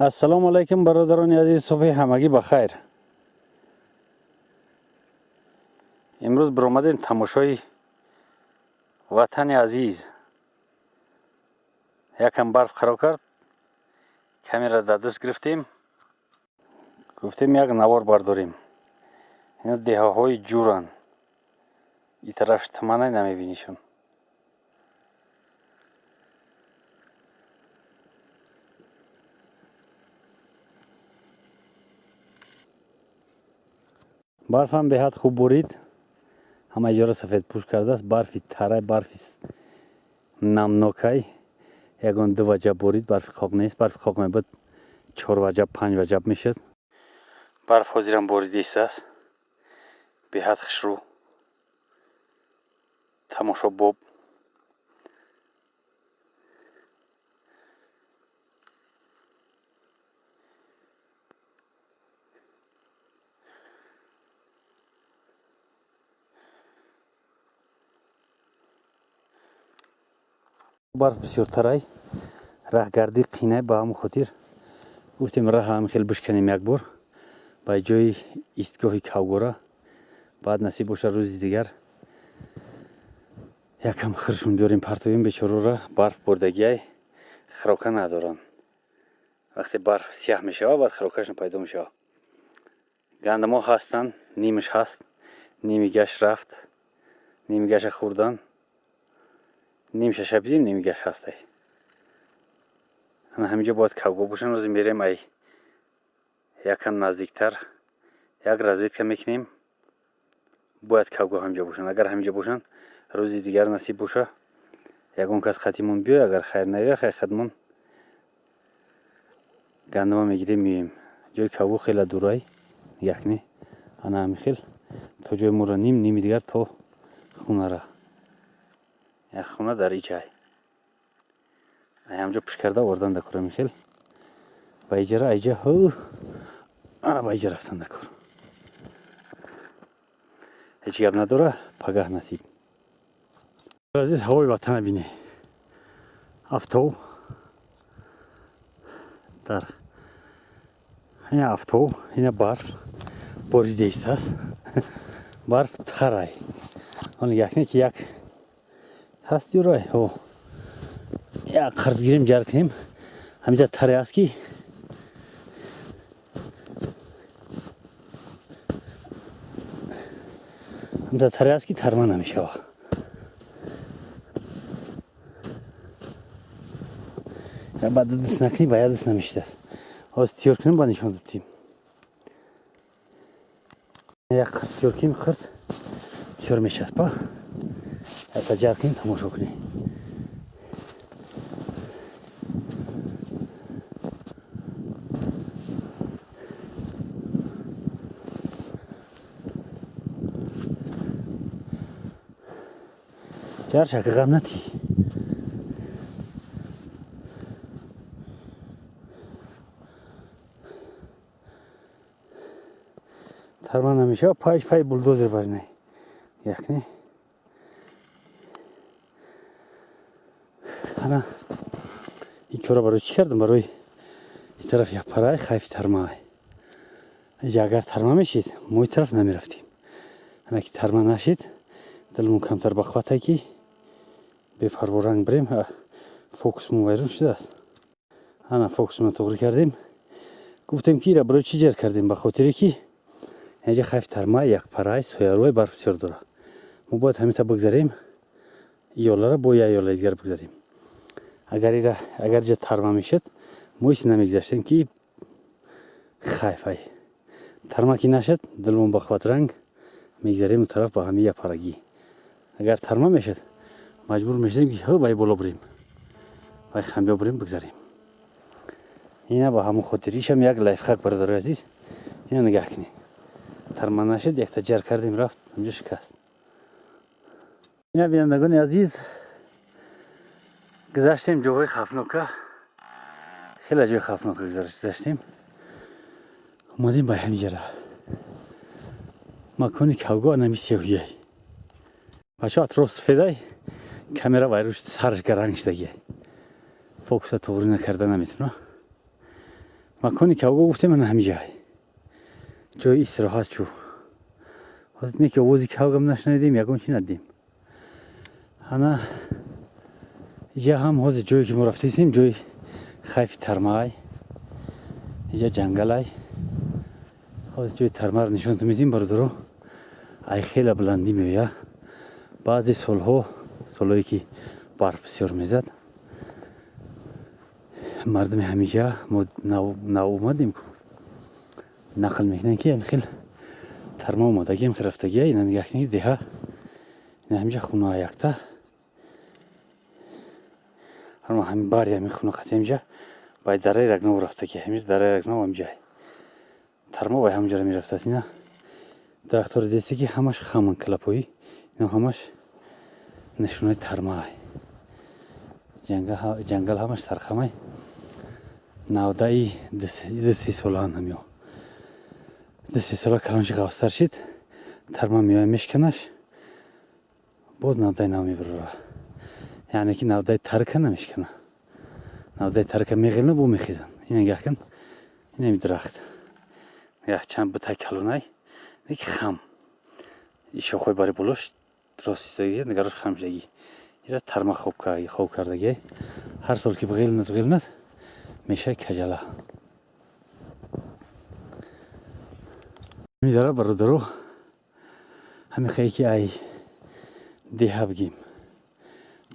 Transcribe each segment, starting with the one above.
Ассалому алайкум, бародарони азиз, субҳи ҳамагӣ ба хайр. Имрӯз биромадем тамошои ватани азиз. Якам барф қарор кард, камера дар даст гирифтем, гуфтем, як навор бардорем. Ино деҳаҳои ҷуранд, и тараф туманай, намебинишон. Барфам беҳад хуб бурид, ҳама ҷоро сафедпӯш кардааст. Барфи тарай, барфи намнокай, ягон 2 ваҷаб борид, барфи қоқ нест. Барфи қоқ мебуд, 4 ваҷаб, 5 ваҷаб мешуд. Барф ҳозирам борида истааст, беҳад хушрӯ, тамошобоб. Барф бисёртарай, раҳгардӣ қинай. Ба ҳамон хотир гуфтем, раҳа ҳам хел бишканем як бор ба ҷои истгоҳи кавгора. Баъд, насиб бошад, рӯзи дигар якам хиршун биёрем, партоем бечорора. Барф бурдагиай, хирока надоранд. Вақте барф сияҳ мешавад, баъд хирокашон пайдо мешавад. Гандамҳо ҳастанд, нимаш ҳаст, ними гаш рафт, ними гаша хӯрдан, нимша шабидим, ними гаш ҳастай. Ана ҳаминҷо бояд кавго бошанд. Рӯзе мерем, ай якам наздиктар як разведка мекунем. Бояд кавго ҳаминҷо бошанд. Агар ҳаминҷо бошанд, рӯзи дигар, насиб боша, ягон кас қатимон биёй. Агар хайр наёя, хай, хадмон гандама мегирем, меоем. Ҷои кавго хеле дурай, якне ана ҳамин хел то ҷои моро ним, ними дигар то хунара. Як хона дар иҷай, ҳамҷо пуш карда овардан дакор. Ҳамин хел ба иҷара, айҷа ана ба иҷа рафтан дакор. Ҳеҷ гап надора, пагаҳ насиб. Азиз, ҳавои ватана бине, афтоб дар ина, афтоб ина, барф борида истааст. Барф тарай, он якне ки як ҳаст юрай, о як қарз бигирем, ҷар кунем. Ҳаминҷа таре аст ки ҳаминҷа таре аст ки тарма намешавад. Баъд даст накунӣ, ба як даст намешидааст. Ҳозир тиёр кунем, ба нишон додем. Як қирт тиёр кунем, қирт бисёр мечаспа. Якта ҷар кунем, тамошо кунем. Ҷар шака, ғам натӣ. Тарма намешава, пайш пай булдозер барнай, якне ана. Ин кора барои чӣ кардам? Барои ин тараф япарай, хайфи тармаай. Агар тарма мешид, мо ин тараф намерафтем. Ана ки тарма нашид, дилмон камтар бахватай ки бепарворанг бирем. Фокусмон вайрон шудааст. Ана фокусмон тоғрӣ кардем. Гуфтем ки ира барои чӣ ҷар кардем? Ба хотире ки инҷа хайфи тарма, якпарай, соярӯй, барф бисёр дора. Мо бояд ҳаминта бигзарем, иёлара бо як иёлаи дигар бигзарем. Агар ира, агар ҷа тарма мешуд, мо ҳеч намегузаштем ки хайфай. Тарма ки нашуд, дилмон бахватранг, мегзарем тараф ба ҳамин япарагӣ. Агар тарма мешуд, маҷбур мешудем ки ҳо бай боло бирем, бай хамбиё бирем, бигзарем. Ина ба ҳамон хотир ишам як лайфхак, бародарои азиз. Ина нигаҳ кунед, тарма нашуд, якта ҷар кардем, рафт, ҳамҷо шикаст. Ина, бинандагони азиз, гузаштем ҷоҳои хафнока, хеле ҷои хафнока гузаштем, омадем ба ҳамиҷара, макони кавго. Анами сеҳуяй, бачаҳо, атроф сафедай, камера вайрон шуд, сараш гаранг шудагиай, фокуса тоғрӣ накарда наметуна. Макони кавго гуфтем ана ҳамин ҷай. Ҷои истироҳат шу. Ҳозир не ки овози кавгам нашунидем, ягон чи надидем. Ана иҷа ҳам ҳозир ҷое ки мо рафтаистем, ҷои хайфи тармаай. Иҷа ҷангалай. Ҳозир ҷои тармаро нишонтон медиҳем, бародаро. Ай хела баландӣ меояд. Баъзе солҳо, солҳое ки барф бисёр мезад, мардуми ҳамиҷа мо нав омадем ку нақл мекунанд ки ҳамин хел тарма омадагӣ, ҳамин хел рафтагия. Ина нигаҳ кунед, деҳа ина ҳамиҷа хуна якта, ҳама ҳамин бари ҳамин хуна қати ҳамиҷа бай дараи Рагнов рафтагӣ, ҳамин дараи Рагнов ҳамиҷа тарма бай ҳамҷара мерафтааст. Ина дарахтҳоро дидесте ки ҳамаш хаман клапоӣ, ино ҳамаш нишонаи тармаай. Ҷангал ҳамаш сархамай. Навдаи 2-3 солаан ҳамиё. 2-3 сола калонши ғафстар шид, тарма меоя мешканаш, боз навдаи нав мебарора. Яъне ки навдаи тарка намешкана. Навдаи тарка меғелна, бо мехезан. Ина нигаҳ кун, инами дарахт. Нигаҳ чанд бутай калонай, неки хам. И шохҳои бари болош рост истодагӣ, нигарош хам шудагӣ. Ира тарма хоб кардагӣ. Ҳар сол ки бғелнад, бғелнад, мешавад каҷала. Ҳамин дара бародаро, ҳамин хае ки ай деҳа бигем,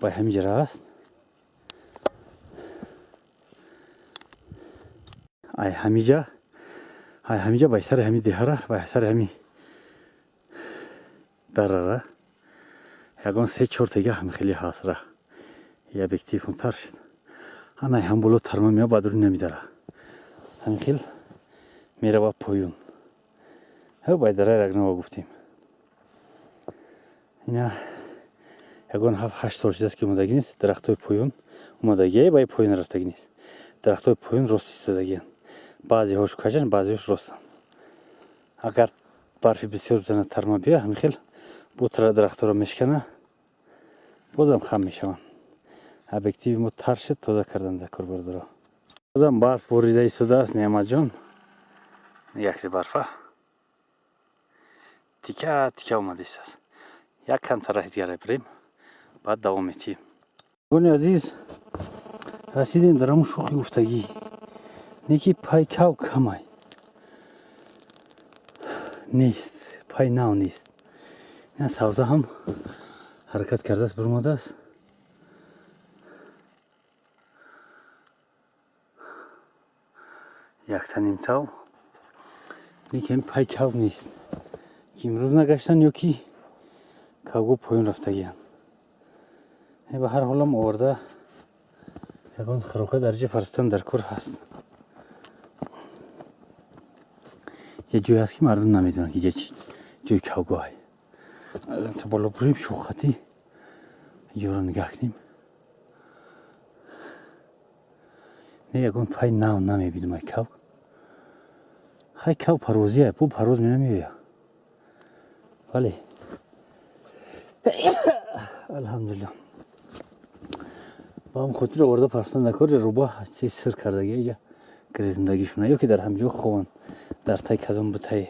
бай ҳамин ҷара аст. Ай ҳамиҷа, ай ҳамиҷа бай сари ҳамин деҳара, бай сари ҳамин дарара ягон 3-4 тега ҳам хеле ҳаст ра. И объектив тар шуд. Ана ҳам боло тарма меояд, ба дуруни намедара. Ҳамин хел мерава поён. Ҳа бай дараи Рагнова гуфтем. Ина ягон 7-8 сол шудааст ки омадагӣ нест, дарахтҳои поён омадагие, бай поён рафтагӣ нест. Дарахтҳои поён рост истодагианд. Баъзеҳош каҷанд, баъзеҳош ростанд. Агар барфи бисёр бизанад, тарма биёяд, ҳамин хел бутра дарахтҳоро мешкана, бозам хам мешаванд. Объективи мо тар шуд, тоза кардан дар кор бародаро. Бозам барф борида истодааст, Неъматҷон. Якри барфа тика тика омада истааст. Як кам тарафи дигара бирем, баъд давом метиҳем. Гони азиз, расидем дар ҳамун шӯхи гуфтагӣ. Неки пай кав камай нест, пай нав нест. Ина савда ҳам ҳаракат кардааст, биромадааст. Якта нимтав, лекин пай кав нест. Ки имрӯз нагаштан ё ки кавго поён рафтагиянд. Ба ҳар ҳолам оварда ягон хӯрока дар ҷа партофтан дар кор ҳаст. Ҷа ҷое ҳаст ки мардум намедонанд ки ҷа чи ҷои кавгоҳай. То боло бурем шӯххатӣ ҷоро нигаҳ кунем. Не ягон пай нав намебинам ай кав. Хай кав парвозия, бу парвоз меояд. Бале. Алҳамдулиллаҳ. Ба ҳам хотир оварда партофтан дар кор, рӯба чиз сир кардагӣ иҷа гирезиндагишона ё ки дар ҳамҷо хованд дар тай кадом бутае.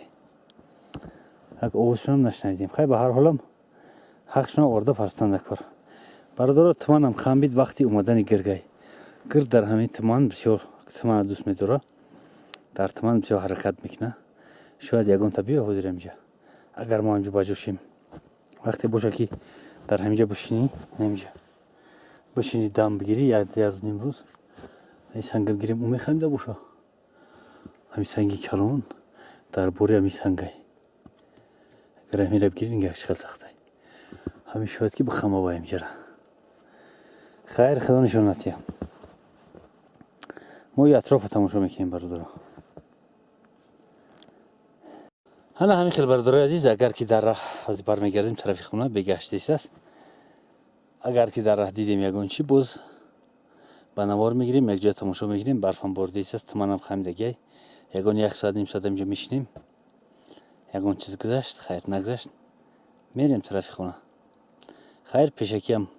Як овозшонам нашунидем. Хай ба ҳар ҳолам ҳақшона оварда партофтан дар кор. Бародаро, туманам хамбид вақти омадани гиргай. Гир дар ҳамин туман бисёр тумана дӯст медорад. Дар туман бисёр ҳаракат мекунад. Шояд ягонта биё ҳозир ҳамҷа. Агар мо ҳамҷо баҷошем. Вақте боша ки дар ҳаминҷа бишинӣ, ҳаминҷа бишинӣ дам бигирӣ як ним рӯз, ин санга бигирем, ӯ мехамида боша. Ҳамин санги калон дар бори ҳамин сангай. Агар ҳаминра бигирӣ, нигаҳ чӣ хел сахтай. Ҳамин шояд ки бихама ба ҳаминҷара. Хайр, худо нишон натиҳам. Мо и атрофро тамошо мекунем, бародаро. Ҳана ҳамин хел бародарои азиз, агар ки дар раҳ ҳозир бармегардем тарафи хона, бегаштист аст. Агар ки дар раҳ дидем ягон чи, боз ба навор мегирем, якҷоя тамошо мекунем. Барфам боридист аст, туманам хамидагиай. Ягон як соат, ним соат инҷо мешинем. Ягон чиз гузашт, хайр нагузашт, мерем тарафи хона. Хайр, пешакиам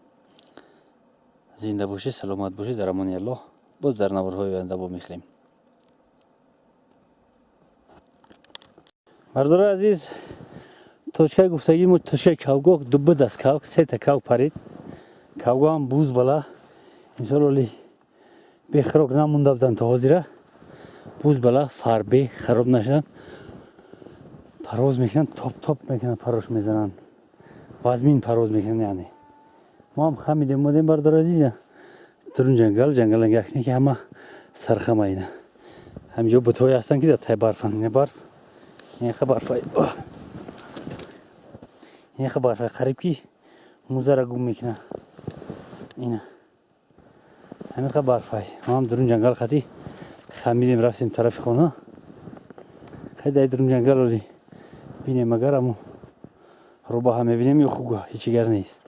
зинда бошед, саломат бошед, дар амони Аллоҳ. Боз дар наворҳои оянда вомехӯрем. Бардори азиз, точкаи гуфтагии мо точкаи кавгоҳ дубуд аст. Кавк сета кавк парид. Кавгоҳ ҳам буз бала. Имсол оли бехӯрок намонда буданд то ҳозира. Буз бала фарбе хароб нашуданд. Парвоз мекунанд, топ топ мекунанд, парош мезананд. Вазмин парвоз мекунанд яъне. Мо ҳам хамидем омадем, бардори азиз. Дурун ҷангал, ҷангал нигоҳ ки ҳама сархама ина. Ҳаминҷо бутҳое ҳастанд ки дар таи барфанд. Ина барф. Инаха барфай. Инаха барфай қариб ки музара гум мекунад. Ина. Ҳаминха барфай. Мо ҳам дурун ҷангал хати хамидем, рафтем тарафи хона. Хай дар дурун ҷангал оли бинем, агар аму рӯбаҳа мебинем ё хуга, ҳечигар нест.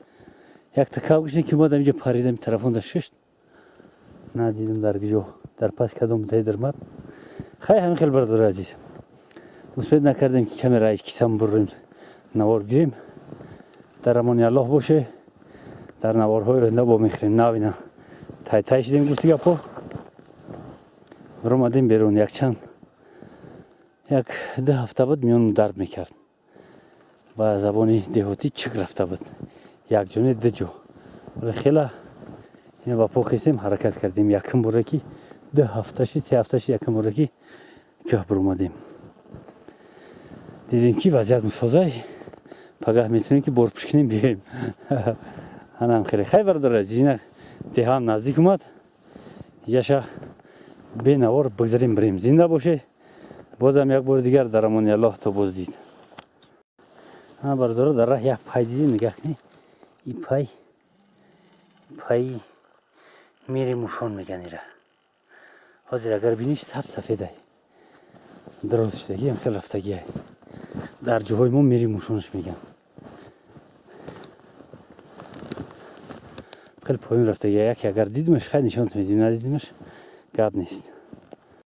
Якта кавгишне ки омад ҳаминҷо паридам тарафонда шишт. Надидам дар куҷо, дар пас кадом бутаи дармад. Хай ҳамин хел, бардори азиз. Успед накардем ки камера кисам бурем, навор гирем. Дар амони Аллоҳ боше. Дар наворҳои оянда бо мехӯрем. Навина тай тай шидем, гуфти гапо. Омадем берун якчанд як ду ҳафта буд миёнам дард мекард. Ба забони деҳотӣ чик рафта буд. Як ҷоне ду ҷо. Вале хела ба по хестем, ҳаракат кардем. Якум боре ки 2 ҳафта шид, 3 ҳафта шид, якум боре ки кӯҳ биромадем. Дидем ки вазъият мусозай, пагаҳ метавонем ки борпӯш кунем биёем. Ҳанам хеле хай, бародари азиз, ина деҳаам наздик омад. Яша бенавор бигзарем бирем. Зинда боше. Бозам як бори дигар дар амони Аллоҳ то боздид. Ҳа бародаро, дар раҳ як пай дидем, нигоҳ кунед. И пай пай мири мушон меган ира. Ҳозир агар биниш саб сафедай. Дароз шудагиам хеле рафтагиай. Дар ҷоҳои мо мири мушонаш меган. Хеле поён рафтагиай. Яке агар дидимаш, хай нишонат медиҳем, надидимаш гап нест.